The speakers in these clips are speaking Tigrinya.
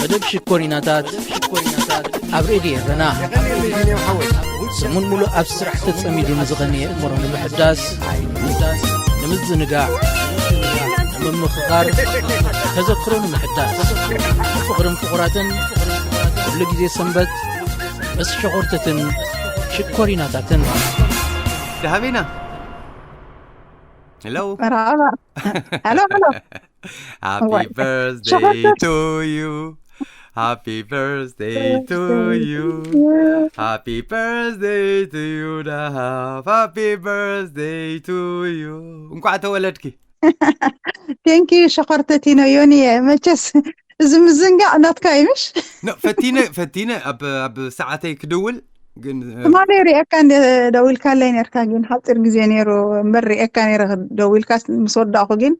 መደብ ሽኮሪናታት ኣብ ሬድዮ ኤረና። ሰሙን ሙሉእ ኣብ ስራሕ ተጸሚዱ ንዝቐነየ እምሮ ንምሕዳስ፣ ንምዝንጋዕ፣ ንምምኽኻር፣ ተዘክሮ ንምሕዳስ፣ ፍቕርን ፍቑራትን፣ ኩሉ ግዜ ሰንበት ምስ ሸኾርተትን ሽኮሪናታትን። ደሃቢና። ሄሎ። መርሓባ። ሄሎ፣ ሄሎ። Happy እዋይ። Birthday ሸኾርተት። To you. Happy birthday to you. Happy birthday to you, Dahab. Happy birthday to you. እንኳዕ ተወለድኪ። Thank you ሸኾርተቲኖ ዮኒየ። መቸስ እዚ ምዝንጋዕ ናትካ እዩ፣ ምሽ? ኖ፣ ፈቲነ፣ ፈቲነ ኣብ፣ ኣብ ሰዓተይ ክድውል ግን፣ እ፣ ትማሊ ሪኤካ እንደ ደዊልካለይ ነርካ፣ ግን ሓፂር ግዜ ነይሩ እምበር ሪኤካ ነይረ። ደዊልካ ምስ ወዳእኹ ግን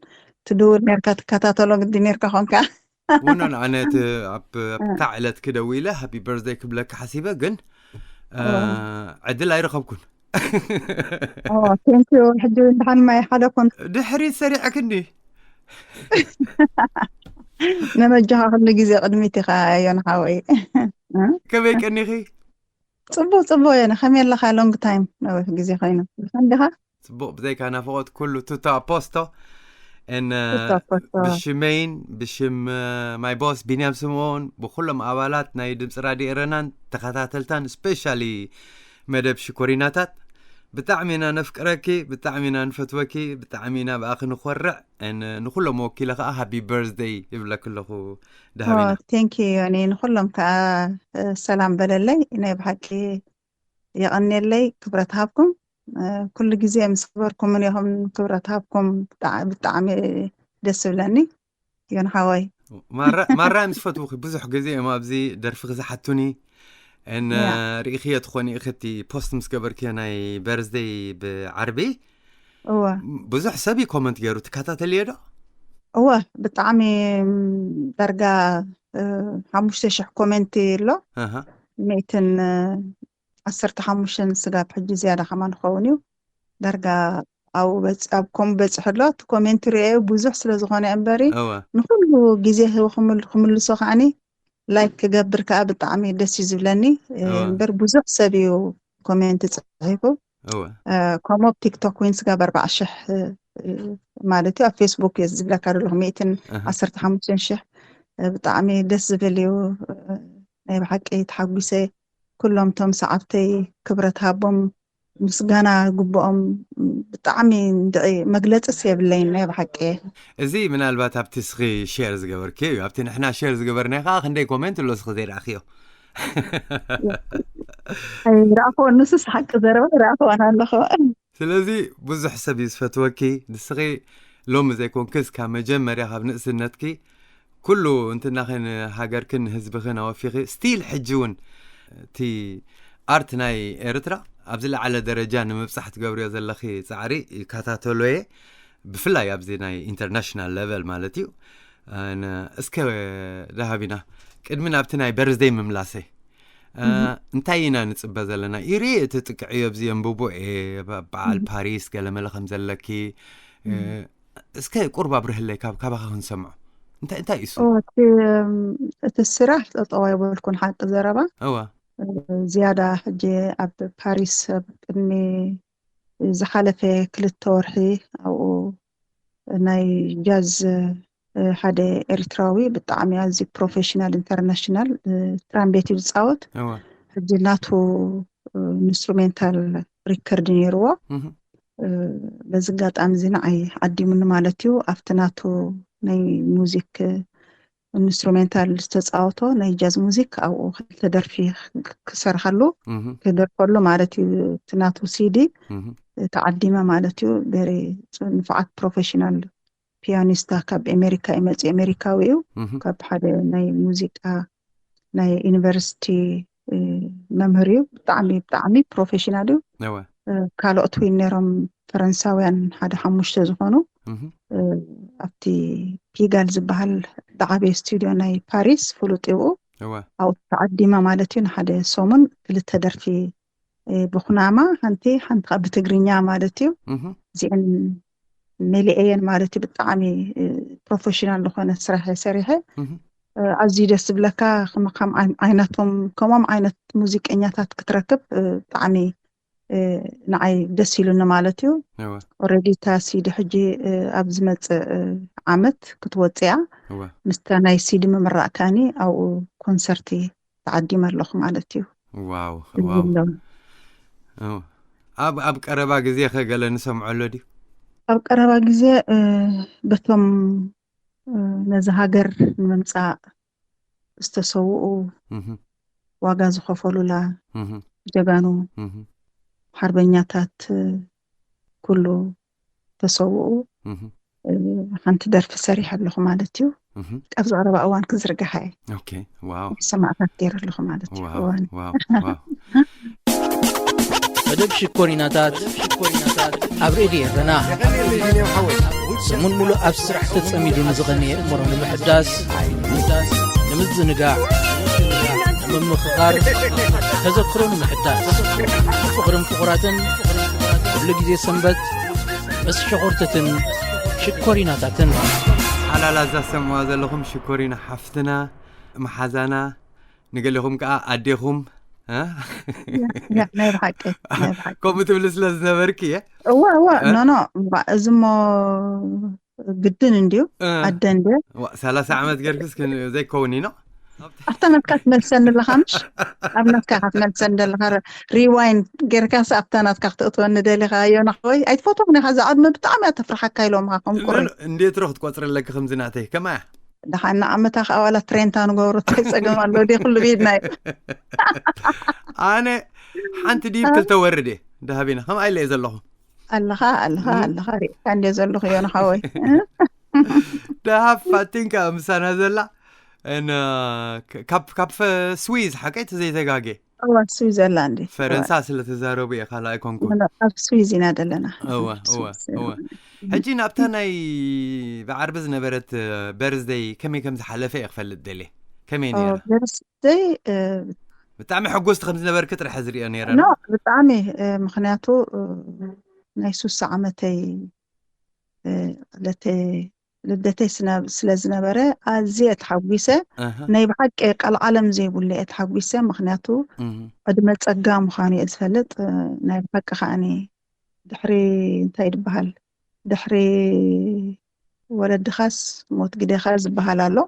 ትድውል ነርካ፣ ትከታተሎ ግዲ ነርካ ኾንካ። ወኖ፣ ኣነ እቲ ኣብ፣ ኣብ እታ ዕለት ክደውለ ሃፒ በርዝደይ ክብለካ ሓሲበ፣ ግን፣ እ፣ ኦ። ዕድል ኣይረኸብኩን። ኦ፣ ቴንኪዩ። ሕጂ ደሓን ማይ ሓደ ኮን። ድሕሪት ሰሪዐክኒ። ነመጃኻ ኩሉ ግዜ ቅድሚት ኢኻ ዮና ሓወይ። እ? ከመይ ቀኒኺ? ጽቡቕ፣ ጽቡቕ ዮና። ከመይ ኣለኻ? ሎንግ ታይም፣ ነዊሕ ግዜ ኮይኑ። ብኸም ዲኻ? ጽቡቕ፣ ብዘይካ ናፍቖት ኩሉ ቱታ ኣፖስቶ። And, uh, ቱታ ኣፖስቶ። ብሽመይን፣ ብሽም፣ uh, ማይ ቦስ ቢንያም ስምኦን፣ ብኹሎም ኣባላት ናይ ድምፂ ራድዮ ኤረናን ተኸታተልታን፣ ስፔሻሊ መደብ ሽኮሪናታት፣ ብጣዕሚ ኢና ነፍቅረኪ፣ ብጣዕሚ ኢና ንፈትወኪ፣ ብጣዕሚ ኢና ብኣኺ ንኾርዕ። And ንኹሎም ወኪለ ኸኣ ሃፒ በርዝደይ ይብለኪ ኣለኹ ደሃቢና። ኦ፣ ቴንክ ዩ ዮኒ። ንኹሎም ከኣ፣ እ፣ ሰላም በለለይ። ናይ ብሓቂ የቐንየለይ፣ ክብረት ሃብኩም። እ፣ ኩሉ ግዜ ምስ ኣኽበርኩምን ኢኹም፣ ክብረት ሃብኩም። ብጣዕ-፣ ብጣዕሚ ደስ ዝብለኒ። ዮኒ ሓወይ። ማራ፣ ማራ እዮም ዝፈትዉኺ። ብዙሕ ግዜ እዮም ኣብዚ ደርፍኺ ዝሓቱኒ። እን፣ ያ። ርኢኽዮ ትኾኒ ኢኺ እቲ ፖስት ምስ ገበርክዮ ናይ በርዝደይ ብዓርቢ። እወ። ብዙሕ ሰብ እዩ ኮመንት ገይሩ። ትከታተልዮ ዶ? እወ፣ ብጣዕሚ፣ ም፣ ዳርጋ፣ እ፣ ሓሙሽተ ሽሕ ኮመንት ኣሎ። ኣሃ። ሚእትን፣ እ፣ ዓሰርተ ሓሙሽተ ስጋብ ሕጂ ዝያዳ ከማን ክኸውን እዩ። ዳርጋ ኣብኡ በጽ-፣ ኣብ ኮም በጽሑ ኣሎ። እቲ ኮሜንት ርእየ ብዙሕ ስለ ዝኾነ እምበሪ፣ እወ። ንኹሉ ግዜ ክምል-፣ ክምልሶ ከዓኒ ላይክ ክገብር ከኣ ብጣዕሚ ደስ እዩ ዝብለኒ። እወ። እምበር ብዙሕ ሰብ እዩ ኮሜንት ጽሒፉ። እወ። እ፣ ከምኡ ኣብ ቲክቶክ ዊን ስጋብ ኣርባዓ ሽሕ፣ እ፣ ማለት እዩ። ኣብ ፌስቡክ እየ ዝብለካ ዘለኹ፣ ሚእትን ዓሰርተ ሓሙሽተን ሽሕ። ኣሃ። እ፣ ብጣዕሚ ደስ ዝብል እዩ። እ፣ ናይ ብሓቂ ተሓጒሰ። ኩሎም እቶም ሰዓብተይ ክብረት ሃቦም፣ ምስጋና ግብኦም። ብጣዕሚ እንድዒ መግለጽስ የብለይን ናይ ብሓቂ። እዚ ምናልባት ኣብቲ እስኺ ሼር ዝገበርኪ እዩ። ኣብቲ ንሕና ሼር ዝገበርናዮ ከዓ ክንደይ ኮሜንት ኣሎ እስኺ ዘይረኣኽዮ? ኣይረኣኽዎን፣ ንሱስ ሓቂ ዘረባ ኣይረኣኽዎን ኣለኹ። ስለዚ ብዙሕ ሰብ እዩ ዝፈትወኪ። ንስኺ ሎሚ ዘይኮንክስ ካብ መጀመርያ ካብ ንእስነትኪ ኩሉ እንትናኺ ንሃገርክን ንህዝብኽን ኣወፊኺ ስቲል ሕጂ እውን እቲ ኣርት ናይ ኤርትራ ኣብ ዝለዓለ ደረጃ ንምብጻሕ ትገብርዮ ዘለኺ ጻዕሪ ይከታተሎ እየ። ብፍላይ ኣብዚ ናይ ኢንተርናሽናል ሌቨል ማለት እዩ። ኣነ እስከ ደሃቢና ቅድሚ ናብቲ ናይ በርዝደይ ምምላሰይ፣ እ፣ እህ። እንታይ ኢና ንጽበ ዘለና? ኢሪ እቲ ጥቅዕዮ ኣብዚ የንብቦ እየ፣ ብ-፣ በዓል እህ። ፓሪስ ገለመለ ከም ዘለኪ፣ እ፣ እህ። እስከ ቁሩብ ኣብርህለይ ካብ፣ ካባኻ ክንሰምዖ። እንታይ፣ እንታይ እዩ እሱ? ኦ፣ እቲ፣ እም፣ እቲ ስራሕ ጠጠው ኣይበልኩን ሓቂ ዘረባ። እወ። እ፣ ዝያዳ ሕጂ ኣብ ፓሪስ ኣብ ቅድሚ ዝሓለፈ ክልተ ወርሒ ኣብኡ ናይ ጃዝ፣ እ፣ ሓደ ኤርትራዊ ብጣዕሚ ኣዝዩ ፕሮፌሽናል ኢንተርናሽናል፣ እ፣ ትራምቤት እዩ ዝጻወት። እወ። ሕጂ ናቱ፣ እ፣ ኢንስትሩሜንታል ሪከርድ ነይርዎ። እህ። እ፣ በዚ ኣጋጣሚ እዚ ንዓይ ዓዲሙኒ ማለት እዩ። ኣብቲ ናቱ ናይ ሙዚክ ኢንስትሩሜንታል ዝተጻወቶ ናይ ጃዝ ሙዚክ ኣብኡ ክልተ ደርፊ ክ-፣ ክሰርሓሉ፣ እህ። ክደርፈሉ ማለት እዩ። እቲ ናቱ ሲዲ እህ። ተዓዲመ ማለት እዩ። ቬሪ ንፉዓት ፕሮፌሽናል ፒያኒስታ ካብ ኣሜሪካ እዩ መጽዩ፣ ኣሜሪካዊ እዩ። እህ። ካብ ሓደ ናይ ሙዚቃ ናይ ዩኒቨርሲቲ፣ እ፣ መምህር እዩ። ብጣዕሚ፣ ብጣዕሚ ፕሮፌሽናል እዩ። እወ። እ፣ ካልኦት እውን ነይሮም ፈረንሳውያን ሓደ ሓሙሽተ ዝኾኑ። እህ። እ፣ ኣብቲ ፒጋል ዝበሃል ዝዓበየ ስቱድዮ ናይ ፓሪስ ፍሉጥ እዩ። እወ። ኣብኡ ተዓዲመ ማለት እዩ። ንሓደ ሰሙን ክልተ ደርፊ፣ እ፣ ብኩናማ ሓንቲ፣ ሓንቲ ከኣ ብትግርኛ ማለት እዩ። እህ። እዚአን መሊኤየን ማለት እዩ። ብጣዕሚ፣ እ፣ ፕሮፌሽናል ዝኾነ ስራሕ እየ ሰሪሐ። እህ። ኣዝዩ ደስ ዝብለካ። ከም ዓይነቶም ከምኦም ዓይነት ሙዚቀኛታት ክትረክብ ብጣዕሚ ንዓይ ደስ ኢሉኒ ማለት እዩ። ኦረዲ እታ ሲዲ ሕጂ ኣብ ዝመፅእ ዓመት ክትወፅያ ምስታ ናይ ሲዲ ምምራቅ ካኒ ኣብኡ ኮንሰርት ተዓዲመ ኣለኹ ማለት እዩ። ዋው ዋው። ኣብ ኣብ ቀረባ ግዜ ከ ገለ ንሰምዖ ኣሎ ድዩ? ኣብ ቀረባ ግዜ በቶም ነዚ ሃገር ንምምፃእ ዝተሰውኡ ዋጋ ዝኸፈሉላ ጀጋኑ ሓርበኛታት ኩሉ ተሰውኡ ሓንቲ ደርፊ ሰሪሐ ኣለኹ ማለት እዩ። ኣብዚ ቀረባ እዋን ክዝርግሓ እየ። ሰማዕታት ገይረ ኣለኹ ማለት እዩ። መደብ ሽኮሪናታት ኣብ ሬድዮ ኤረና ሰሙን ሙሉእ ኣብ ስራሕ ተጸሚዱ ንዝቐነየ እምሮ ንምሕዳስ ንምዝንጋዕ ንምምኽኻር ተዘክሮ ንምሕዳስ ፍቕርን ፍቑራትን ኩሉ ግዜ ሰንበት ምስ ሸኾርተትን ሽኮሪናታትን። ሓላላ እዛ ሰምዋ ዘለኹም ሽኮሪና ሓፍትና መሓዛና ንገሌኹም ከዓ ኣዴኹም ናይ ብሓቂ ከምኡ ትብሊ ስለ ዝነበርኪ እየ። እዋ እዋ ኖ ኖ እዚ ሞ ግድን እንድዩ ኣደ እንድዩ። ሰላሳ ዓመት ገርክስ ዘይከውን ኢኖ ኣብታ ናትካ ትመልሰኒ ኣለኻ ምሽ ኣብ ናትካ ኢኻ ትመልሰኒ ዘለኻ። ሪዋይንድ ጌርካስ ኣብታ ናትካ ክተእትወኒ ደሊኻ ዮና ሓወይ ኣይትፈትወን ኢኻ። እዛ ዕድመ ብጣዕሚ እያ ተፍርሓካ ኢሎምኻ ከም ቁሪ። እንዴት ሮ ክትቆፅሪ ኣለኪ ከምዚ ናተይ ከማያ ደሓን ንዓመታ ከዓ ዋላ ትሬንታ ንገብሮ እንታይ ፀገም ኣሎ ደ ኩሉ ብኢድና እዩ። ኣነ ሓንቲ ድዩ ክልተ ወርድ እየ ደሃቢና ከምኣ ኢለ እየ ዘለኹ ኣለኻ ኣለኻ ኣለኻ ሪእካ እንደ ዘለኹ እዮ ንሓወይ ደሃብ ፋቲንካ ምሳና ዘላ ካብ ስዊዝ ሓቀይ ተዘይተጋጌ እዋ ስዊዘርላንድ ፈረንሳ ስለ ተዛረቡ እየ ካልኣይ ኮንኩ ኣብ ስዊዝ ኢና ዘለና እወ እወ እወ ሕጂ ናብታ ናይ ብዓርቢ ዝነበረት በርዝደይ ከመይ ከም ዝሓለፈ እየ ክፈልጥ ደልየ ከመይ ነይራ በርዝደይ ብጣዕሚ ሕጉስቲ ከም ዝነበርኪ ጥራሕ ዝሪኦ ነይረ ኖ ብጣዕሚ ምክንያቱ ናይ ሱሳ ዓመተይ ዕለተ ልደተይ ስለ ዝነበረ ኣዝየ ተሓጒሰ ናይ ብሓቂ ቃል ዓለም ዘይብሉ እየ ተሓጒሰ ምክንያቱ ዕድመ ፀጋ ምዃኑ እየ ዝፈልጥ ናይ ብሓቂ ከዓኒ ድሕሪ እንታይ ድበሃል ድሕሪ ወለድኻስ ሞት ግዴኻ ዝበሃል ኣሎ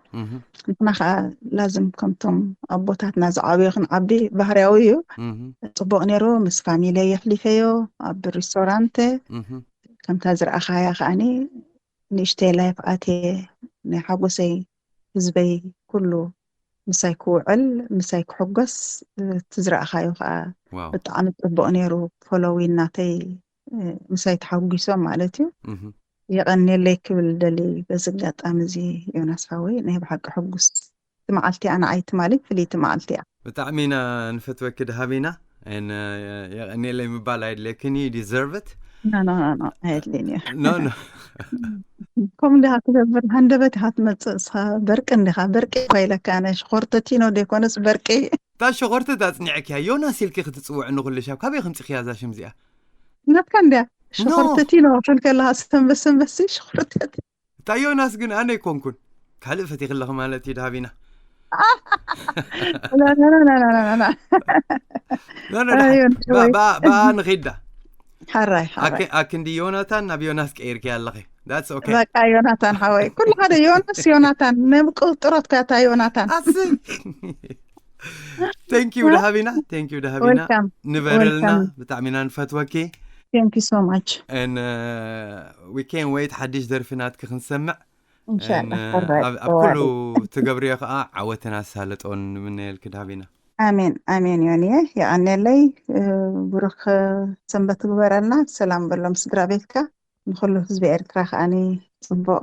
ንሕና ከዓ ላዝም ከምቶም ኣቦታትና ዝዓበዩ ክንዓቢ ባህርያዊ እዩ ፅቡቅ ነይሩ ምስ ፋሚለ የሕሊፈዮ ኣብ ሪስቶራንት ከምታ ዝረኣኻያ ከዓኒ ንእሽተይ ላይፍ ኣትየ ናይ ሓጎሰይ ህዝበይ ኩሉ ምሳይ ክውዕል ምሳይ ክሕጎስ እቲ ዝረኣኻዮ ከዓ ብጣዕሚ ፅቡቅ ነይሩ። ፎሎዊን ናተይ ምሳይ ተሓጒሶም ማለት እዩ። የቐንየለይ ክብል ደሊ በዚ ኣጋጣሚ እዚ ዮናስ ሓወይ ናይ ብሓቂ ሕጉስ እቲ መዓልቲ እያ ንዓይ ትማሊ ፍልይቲ መዓልቲ እያ። ብጣዕሚ ኢና ንፈትወኪ ደሃቢና የቐንየለይ ምባል ኣየድልየክን እዩ deserve it ኣየድልየን እዩ። ከምኡ እንዲኻ ትገብር ሃንደበት ኢኻ ትመፅእ እስኻ በርቂ እንዲኻ በርቂ እኳ ኢለካ ኣነ ሽኾርተቲኖ ዘይኮነስ በርቂ እታ ሸኾርተት ኣፅኒዕክያ ዮናስ ኢልኪ ክትፅውዕኒ ኩሉ ሻብ ካበይ ከምፂኽያ እዛ ሽም እዚኣ ናትካ እንድያ ሸኾርተቲኖ ክብል ከለኻ ሰንበስ ሰንበስ ሸኾርተት እታ ዮናስ ግን ኣነ ኣይኮንኩን ካልእ ፈቲኺ ኣለኺ ማለት እዩ ደሃቢና ብኣ ንኺዳ ሓራይ ኣክንዲ ዮናታን ናብ ዮናስ ቀይርኪ ኣለኺ በቃ ዮናታን ሓወይ ኩሉ ሓደ ዮናስ ዮናታን ናይ ምቁጥሮት ከታ ዮናታን thank you ደሃቢና thank you ደሃቢና ንበረልና ብጣዕሚ ኢና ንፈትወኪ thank you so much and we can't wait ሓድሽ ደርፊ ናትኪ ክንሰምዕ ኣብ ኩሉ ትገብርዮ ከዓ ዓወትን ኣሳልጦን ንምነየልኪ ደሃቢና ኣሜን ኣሜን ዮንየ የቐንየለይ ብሩክ ሰንበት ትግበረልና ሰላም በሎም ስድራ ቤትካ ንኩሉ ህዝቢ ኤርትራ ከዓኒ ፅቡቅ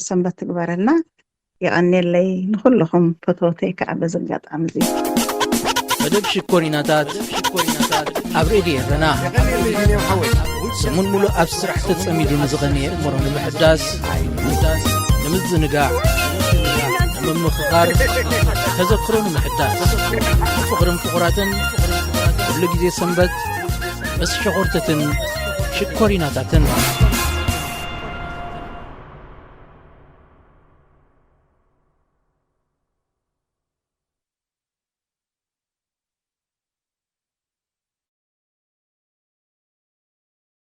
ሰንበት ትግበረልና የቐንየለይ ንኩልኹም ፈተወተይ ከዓ በዚ ኣጋጣሚ እዚ መደብ ሽኮሪናታት ኣብ ሬድዮ ኤረና ሰሙን ሙሉእ ኣብ ስራሕ ተጸሚዱ ንዝቐነየ እምሮ ንምሕዳስ ንምዝንጋዕ ንምምኽኻር ተዘክሮ ንምሕዳስ ፍቕርን ፍቑራትን ኩሉ ግዜ ሰንበት ምስ ሸኾርተትን ሽኮሪናታትን